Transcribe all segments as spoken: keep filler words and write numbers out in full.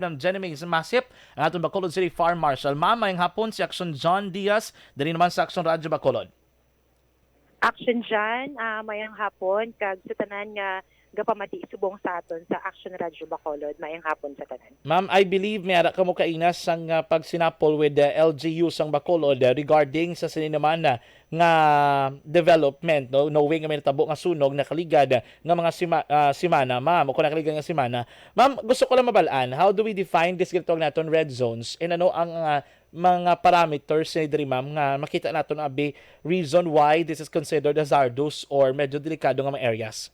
Ma'am Jenny Mays Masip, ang aton Bacolod City Fire Marshal. Ma'am, mayang hapon, si Action John Diaz, diri naman sa Action Radyo Bacolod. Action John, ah, mayang hapon, kag sa tanan nga gapamati subong sa aton sa Action Radyo Bacolod, mayang hapon sa tanan. Ma'am, I believe may ara kamo kaina sang, ah, pagsinapol with the L G U sang Bacolod, ah, regarding sa sini naman, ah, nga development, no? Knowing nga may natabo nga sunog nakaligad nga mga sima-, ah, semana, ma'am, o kung nakaligad nga semana. Ma'am, gusto ko lang mabalaan, how do we define this ginatawag naton red zones? And ano ang, ah, mga parameters ni diri, ma'am, nga makita naton abi reason why this is considered hazardous or medyo delikado nga mga areas?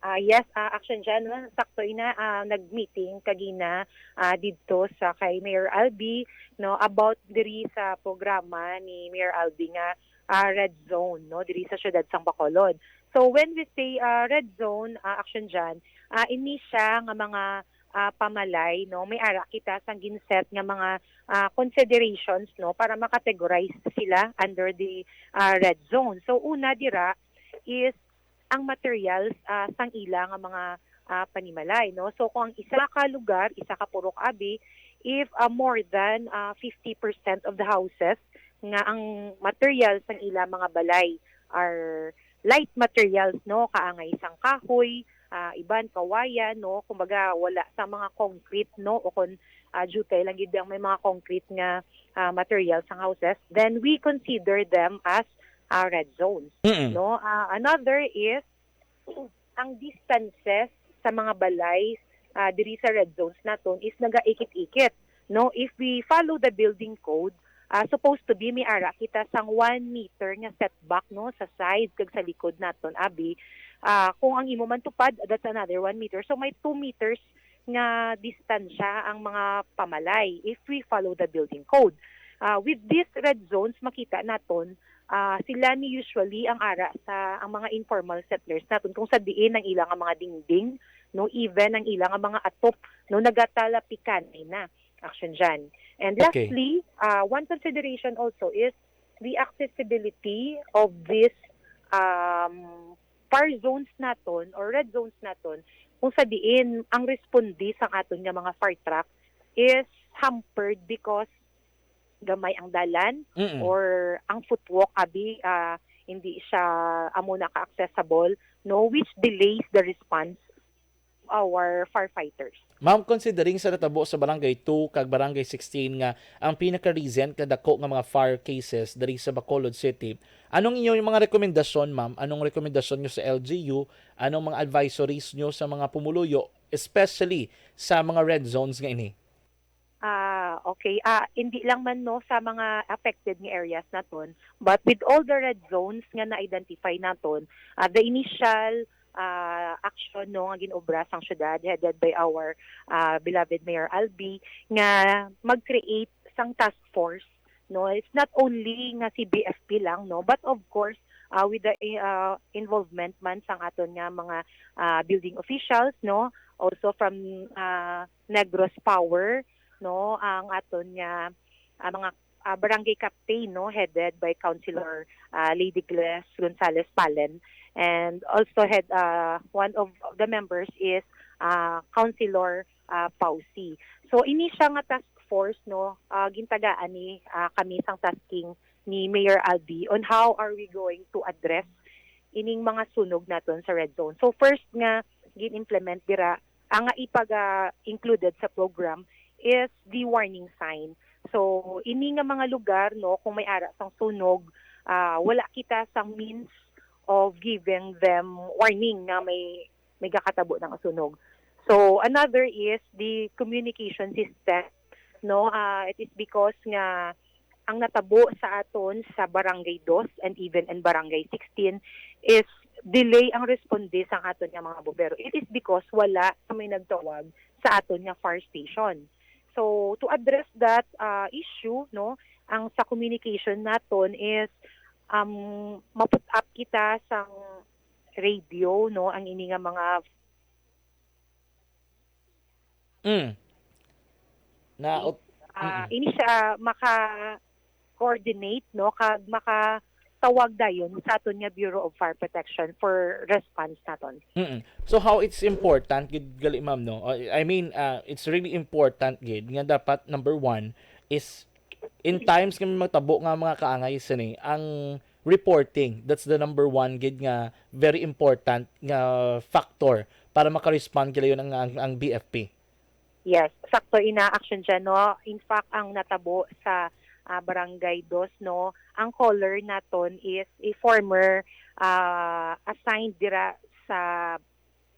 Ah, yes, ah, Action John, no? Sakto ina, ah, nag-meeting kagina, ah, didto sa kay Mayor Albi, no, about diri sa programa ni Mayor Albi nga, ah, red zone, no, diri sa siyudad sang Bacolod. So when we say, ah, red zone, ah, Action John, ah, ini siya nga mga, ah, pamalay, no, may ara kita sang ginset nga mga, ah, considerations, no, para ma-categorize sila under the, ah, red zone. So una dira is ang materials, ah, sang ila nga mga, ah, panimalay, no? So, kung ang isa ka lugar, isa ka purok abi, if, ah, more than, ah, fifty percent of the houses nga ang materials sang ila mga balay are light materials, no? Kaangay sang kahoy, ah, iban kawayan, no? Kumbaga, wala sa mga concrete, no? O kung, ah, diutay lang gid ang may mga concrete nga, ah, materials sang houses, then we consider them as, ah, red zones, Mm-mm. no? Ah, another is ang distances sa mga balay, ah, diri sa red zones naton is nagaikit-ikit, no? If we follow the building code, ah, supposed to be may ara kita sang one meter nga setback, no, sa side kag sa likod naton, abi. Ah, kung ang imo man tupad, that's another one meter. So may two meters nga distansya ang mga pamalay if we follow the building code. Ah, with these red zones, makita naton, ah, sila ni usually ang ara sa ang mga informal settlers naton, kung sa diin ang ilang mga dingding, no, even ang ilang mga atop, no, nagatalapikanay na. Action John. And Okay. lastly, ah, one consideration also is the accessibility of this, um, fire zones naton or red zones naton, kung sa diin ang responde sang aton nga mga fire truck is hampered because gamay ang dalan Mm-mm. or ang footwalk, abi, ah, hindi siya amo na ka-accessible, no, which delays the response of our firefighters. Ma'am, considering sa natabo sa Barangay two kag Barangay sixteen nga ang pinaka-recent nga dako nga mga fire cases diri sa Bacolod City, anong inyo mga rekomendasyon, ma'am? Anong rekomendasyon nyo sa L G U? Anong mga advisories nyo sa mga pumuluyo, especially sa mga red zones nga ini? Ah, okay. Ah, hindi lang man, no, sa mga affected nga areas naton, but with all the red zones nga na-identify naton, ah, the initial, ah, action, no, nga gin-obra sang syudad headed by our, ah, beloved Mayor Albi nga mag-create sang task force, no. It's not only nga si B F P lang, no, but of course, ah, with the, ah, involvement man sang aton nga mga, ah, building officials, no, also from, ah, Negros Power, no, ang aton nga, ah, mga, ah, barangay captain, no, headed by Councilor, ah, Lady Gles Gonzalez Palen, and also head, ah, one of the members is, ah, Councilor, ah, Pausi. So ini siya nga task force, no, ah, gintagaan ni, ah, kami sang tasking ni Mayor Albi on how are we going to address ining mga sunog naton sa red zone. So first nga gin-implement dira, ang nga ipaga-included sa program is the warning sign. So ini nga mga lugar, no, kung may ara sang sunog, ah, wala kita sang means of giving them warning nga may may gakatabo ng sunog. So another is the communication system, no? Ah, it is because nga ang natabo sa aton sa Barangay Dos and even in Barangay sixteen is delay ang responde sang aton nga mga bombero. It is because wala sa may nagtawag sa aton nga fire station. So to address that, ah, issue, no, ang sa communication naton is, um, ma-put up kita sang radio, no, ang ini nga mga Mm. Na, okay. Ot-, Ah, mm. Ini siya maka-coordinate, no, kag maka, tawag dayon sa aton nga Bureau of Fire Protection for response naton. Mm. So how it's important gid gali, ma'am, no? Uh, I mean, uh, it's really important gid nga dapat number one is in times nga may magtabo nga mga kaangay sini, ang reporting, that's the number one gid nga very important nga factor para makarespond gid dayon ang, ang, ang B F P. Yes, sakto ina, Action Jan, no? In fact, ang natabo sa ah, Barangay Dos, no, ang caller naton is a former ah, assigned dira sa,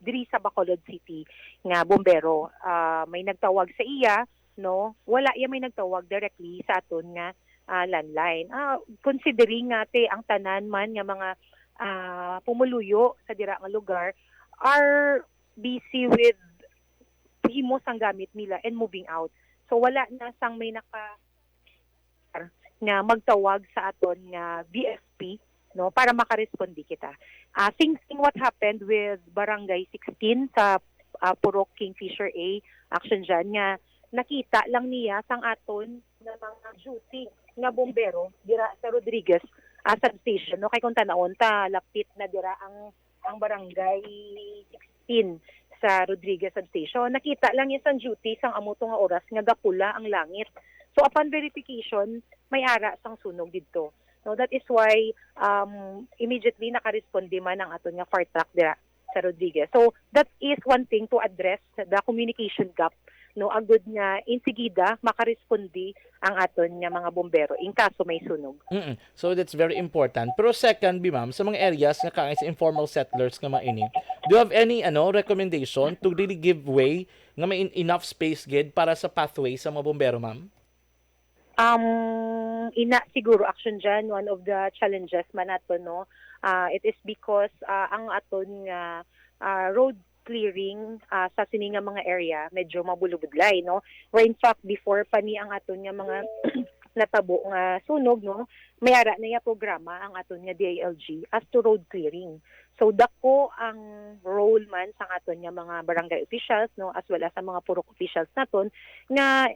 diri sa Bacolod City nga bombero. Ah, may nagtawag sa iya, no? Wala iya may nagtawag directly sa aton nga ah, landline. Ah, considering nga te ang tanan man nga mga ah, pumuluyo sa dira nga lugar are busy with himo sang gamit nila and moving out. So wala na sang may naka nga magtawag sa aton nga B F P, no, para makaresponde kita. Ah, same thing what happened with Barangay sixteen sa ah, Purok Kingfisher A, Action Jan, nga nakita lang niya sang aton nga mga duty nga bombero dira sa Rodriguez ah, substation, no, kay kung tanawon ta lapit na dira ang ang Barangay sixteen sa Rodriguez Substation. Nakita lang niya sang duty sang amo to nga oras nga gapula ang langit. So upon verification, may ara sang sunog didto. No, that is why um, immediately nakaresponde man ang aton nga fire truck dira sa Rodriguez. So that is one thing to address the communication gap, no, agud nga insigida makaresponde ang aton nga mga bombero in kaso may sunog. Mm-mm. So that's very important. Pero second, bi ma'am, sa mga areas nga kaangay sa informal settlers nga mga ini, do you have any ano recommendation to really give way nga may en- enough space gid para sa pathway sa mga bombero, ma'am? Um, ina siguro, Action Jan, one of the challenges man nato, no, ah, it is because ah, ang aton nga ah, road clearing ah, sa sini nga mga area medyo mabulubudlay, no. Where in fact before pa ni ang aton nga mga natabo nga sunog, no, may ara na ya programa ang aton nga D I L G as to road clearing. So dako ang role man sang aton nga mga barangay officials, no, as well as sa mga purok officials naton nga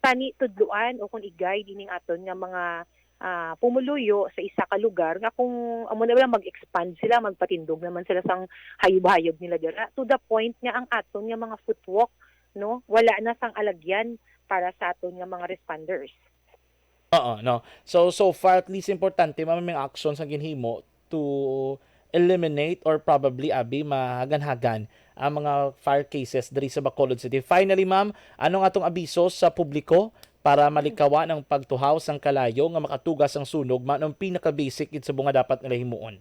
tani tudloan o kung i-guide ining aton nga mga ah, pumuluyo sa isa ka lugar nga kung amo na lang mag-expand sila, magpatindog naman sila sang hayog-hayog nila dira, to the point nga ang aton nga mga footwalk, no, wala na sang alagyan para sa aton nga mga responders. Oo, no. So so far at least importante man may mga actions ang ginhimo to eliminate or probably abi mahagan-hagan ang mga fire cases diri sa Bacolod City. Finally, ma'am, anong atong abiso sa publiko para malikawan ang pagtuhaw sang kalayo nga makatuga sang sunog man ang pinaka-basic gid sa mga dapat nila himuon?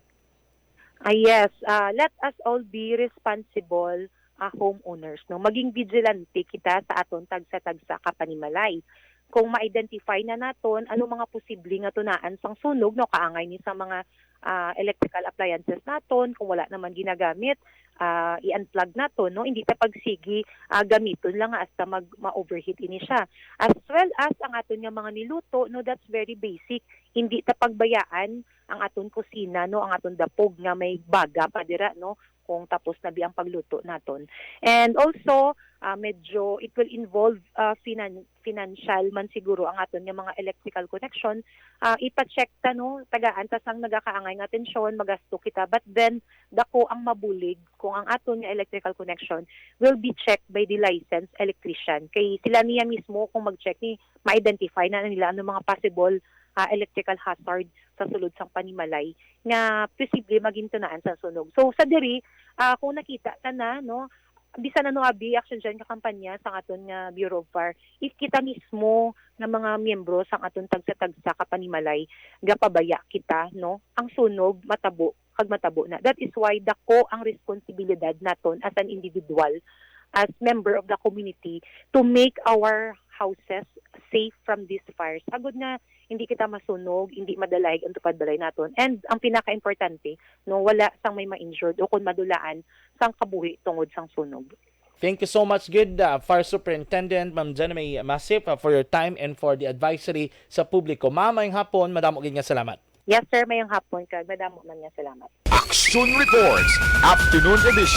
Ah, yes, ah, let us all be responsible ah, homeowners, no. Maging vigilante kita sa aton tagsa-tagsa ka panimalay. Kung ma-identify na naton ano mga posible nga tunaan sang sunog, no, kaangay ni sa mga ah, electrical appliances naton, kung wala naman ginagamit, ah, i-unplug naton, no. Hindi ta pagsigi ah, gamiton lang nga hasta mag ma-overheat ini siya. As well as ang aton nga mga niluto, no, that's very basic. Hindi ta pagbayaan ang aton kusina, no, ang aton dapog nga may baga pa dira, no, kung tapos na bi ang pagluto naton. And also, ah, medyo it will involve ah, finan- financial man siguro ang aton nga mga electrical connection. Ah, ipa-check ta, no, tagaan ta sang nagakaangay nga atensyon, magasto kita, but then dako ang mabulig kung ang aton nga electrical connection will be checked by the licensed electrician. Kay sila niya mismo kung mag-check ni ma-identify na nila ano mga possible ah, electrical hazard sa sulod sang panimalay nga posible maging tunaan sa sunog. So sa diri, ah, kung nakita ta na, no, bisan ano abi, Action Jan, nga kampanya sa aton nga Bureau of Fire, if kita mismo nga mga miyembro sang aton tagsa-tagsa ka panimalay gapabaya kita, no, ang sunog matabo kag matabo na. That is why dako ang responsibilidad naton as an individual, as member of the community, to make our houses safe from these fires. Agud nga hindi kita masunog, hindi madalaig ang tupad balay naton. And ang pinaka-importante, no, wala sang may ma-injured o kung madulaan sang kabuhi tungod sang sunog. Thank you so much gid, uh, Fire Superintendent Ma'am Janemy Masip, uh, for your time and for the advisory sa publiko. Ma'am, mayong hapon, madamo gid nga salamat. Yes, sir, mayong hapon kag madamo man nga salamat. Action Reports, Afternoon Edition.